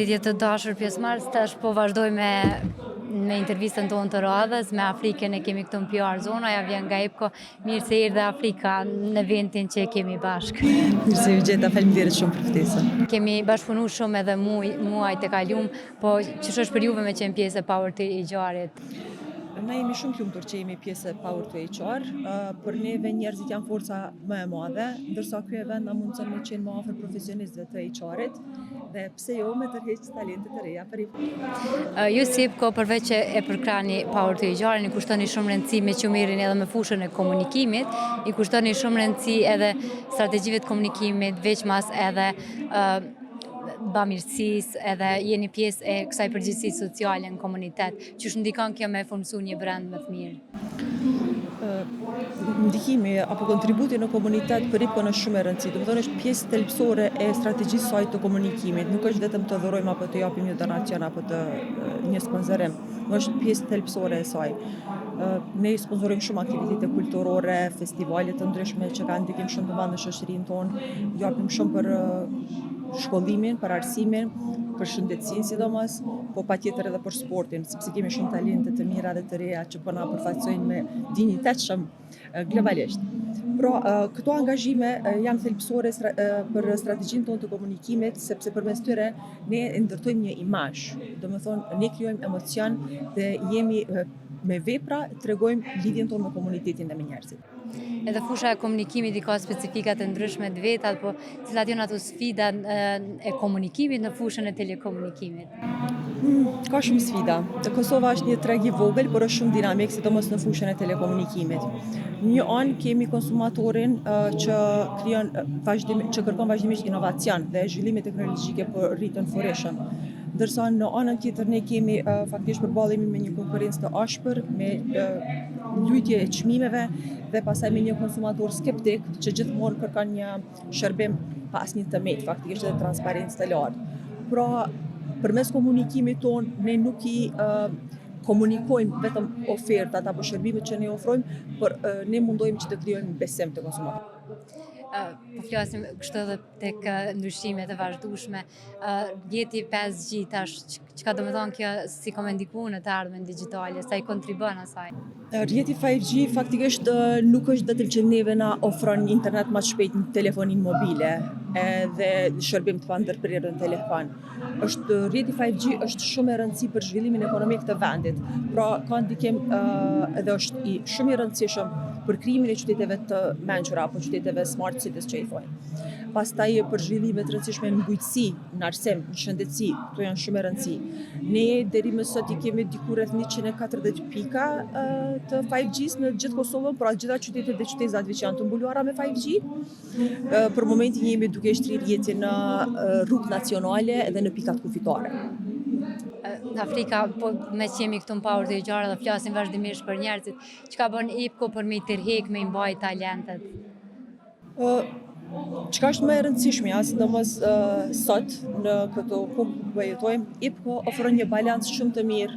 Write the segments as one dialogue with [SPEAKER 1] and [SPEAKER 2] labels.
[SPEAKER 1] Përshëndetje të dashur pjesëmarrës, tash po vazhdoj me me intervistën tonë të radhës, me Afrikën e kemi këtu në PR Zona, ajo vjen nga IPKO. Mirë se erdhe Afrika në eventin që e kemi bashkë.
[SPEAKER 2] Mirë se ju gjeta, faleminderit shumë për ftesën.
[SPEAKER 1] Kemi bashkëpunu shumë edhe muaj, muajt e kalum, po qysh është për juve me qenë pjesë e Power to HR-it?
[SPEAKER 2] Ne jemi shumë të lumtur që jemi pjesë e Power to HR. Për neve njerëzit janë forca më e madhe, ndërsa ky event na mundëson me qenë më afër profesionistëve të HR-it dhe pse jo me tërheq talente të reja për IPKO.
[SPEAKER 1] Ju si IPKO përveç që e përkrahni Power to HR-in, i kushtoni shumë rëndësi me që merreni edhe me fushën e komunikimit, i kushtoni shumë rëndësi edhe strategjive të komunikimit, veçmas edhe bamirësisë edhe jeni pjesë e kësaj përgjegjësisë sociale në komunitet. Qysh ndikon kjo me formësu një brand më të mirë?
[SPEAKER 2] Ndikimi apo kontributi në komunitet për IPKO është shumë e rëndësi. Domethënë është pjesë thelbësore e strategjisë saj të komunikimit. Nuk është vetëm të dhurojmë apo të japim një donacion apo të një sponsorim. Është pjesë thelbësore e saj. Ne sponsorojmë shumë aktivitete kulturore, festivale të ndryshme që kanë ndikim shumë të madh në shoqërinë tonë. Japim shumë për shkollimin, për arsimin, për shëndetësinë sidomos, po patjetër edhe për sportin, sepse kemi shumë talente të mira dhe të reja që po na përfaqësojnë me dinjitetshëm globalisht. Pra, këto angazhime janë thelbësore për strategjinë tonë të komunikimit, sepse përmes tyre ne ndërtojmë një imazh, domethënë ne krijojmë emocion dhe jemi me vepra tregojmë lidhjen tonë me komunitetin dhe me njerëzit.
[SPEAKER 1] Edhe fusha e komunikimit i ka specifikat e ndryshme të vetat, po cilat janë ato sfida e komunikimit në fushën e telekomunikimit?
[SPEAKER 2] Hmm, ka shumë sfida. Kosova është një treg i vogël, por është shumë dinamik, sidomos në fushën e telekomunikimit. Një anë kemi konsumatorin që krijon vazhdim që kërkon vazhdimisht inovacion dhe zhvillime teknologjike po rriten furishëm. Ndërsa në anën tjetër ne kemi faktikisht përballemi me një konkurrencë të ashpër, me lujtje e çmimeve dhe pastaj me një konsumator skeptik që gjithmonë kërkon një shërbim pa asnjë të metë, faktikisht edhe transparencë të lartë. Pra, përmes komunikimit tonë, ne nuk i uh, komunikojmë vetëm ofertat apo shërbimet që ne ofrojmë, por uh, ne mundojmë që të krijojmë besim te konsumatori.
[SPEAKER 1] Uh, po flasim kështu edhe tek ndryshimet e vazhdueshme. Rrjeti 5G tash, çka do me thonë kjo si ka me ndiku në të ardhmen digjitale, sa i kontribon asaj?
[SPEAKER 2] Rrjeti 5G faktikisht nuk është vetëm që neve na ofron internet më të shpejt në telefoninë mobile edhe shërbim të pandërprerë në telefon. Është rrjeti 5G është shumë e rëndësi për zhvillimin ekonomik të vendit. Pra ka ndikim edhe është i shumë i rëndësishëm për krijimin e qyteteve të mençura apo qyteteve smart cities që i thonë. Pastaj për zhvillime të rëndësishme në bujqësi, në arsim, në shëndetësi, këto janë shumë e rëndësi. Ne deri më sot i kemi diku rreth 140 pika të 5G-s në gjithë Kosovën, pra gjitha qytetet dhe qytezat veç janë të mbuluara me 5G. Për momentin jemi duke shtrirë rrjetin në rrugë nacionale dhe në pikat kufitare.
[SPEAKER 1] Afrika, po meqë jemi këtu në Power to HR dhe flasim vazhdimisht për njerëzit, çka bën IPKO për me i tërhek, me i mbajt talentet?
[SPEAKER 2] Çka është më e rëndësishmja, sidomos sot në këtë kohë ku po jetojmë, IPKO ofron një balancë shumë të mirë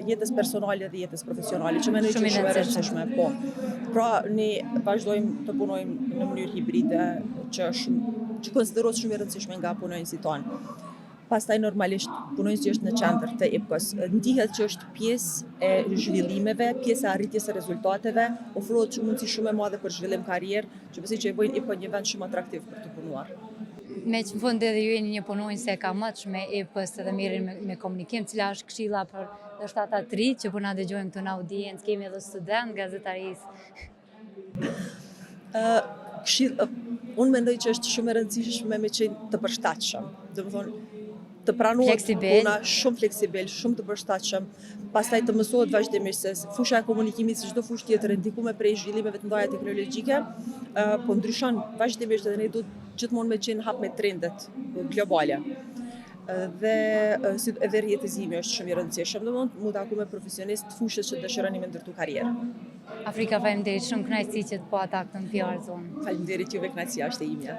[SPEAKER 2] jetës personale dhe jetës profesionale, që mendoj që është shumë e rëndësishme, po. Pra, ne vazhdojmë të punojmë në mënyrë hibride, që është shumë që konsiderohet shumë e rëndësishme nga punonjësit tonë. Pastaj normalisht punonjësi është në qendër të IPKO-s. Ndihet që është pjesë e zhvillimeve, pjesë e arritjes së rezultateve, ofrohet shumë mundësi shumë e madhe për zhvillim karrierë, që besoj që e bëjnë IPKO një vend shumë atraktiv për të punuar.
[SPEAKER 1] Meqë në fund edhe ju jeni një punonjëse e kamotshme e IPKO-s edhe merreni me, me komunikim, cila është këshilla për ndoshta ata të ri që po na dëgjojnë këtu në audiencë, kemi edhe student gazetarisë.
[SPEAKER 2] Ë këshill unë mendoj që është shumë e rëndësishme me qenë të përshtatshëm. Domethënë të pranohet puna shumë fleksibil, shumë të përshtatshëm, pastaj të mësohet vazhdimisht se fusha e komunikimit si çdo fushë tjetër e ndikuar prej zhvillimeve të mëdha teknologjike, po ndryshon vazhdimisht edhe ne duhet gjithmonë me qenë hap me trendet globale. Dhe si edhe rrjetëzimi është shumë i rëndësishëm, domethënë mu taku me profesionistë të fushës që dëshironi me ndërtu karrierë.
[SPEAKER 1] Afrika, faleminderit, shumë kënaqësi që të pata këtu në PR Zonë.
[SPEAKER 2] Faleminderit juve, kënaqësia është e imja.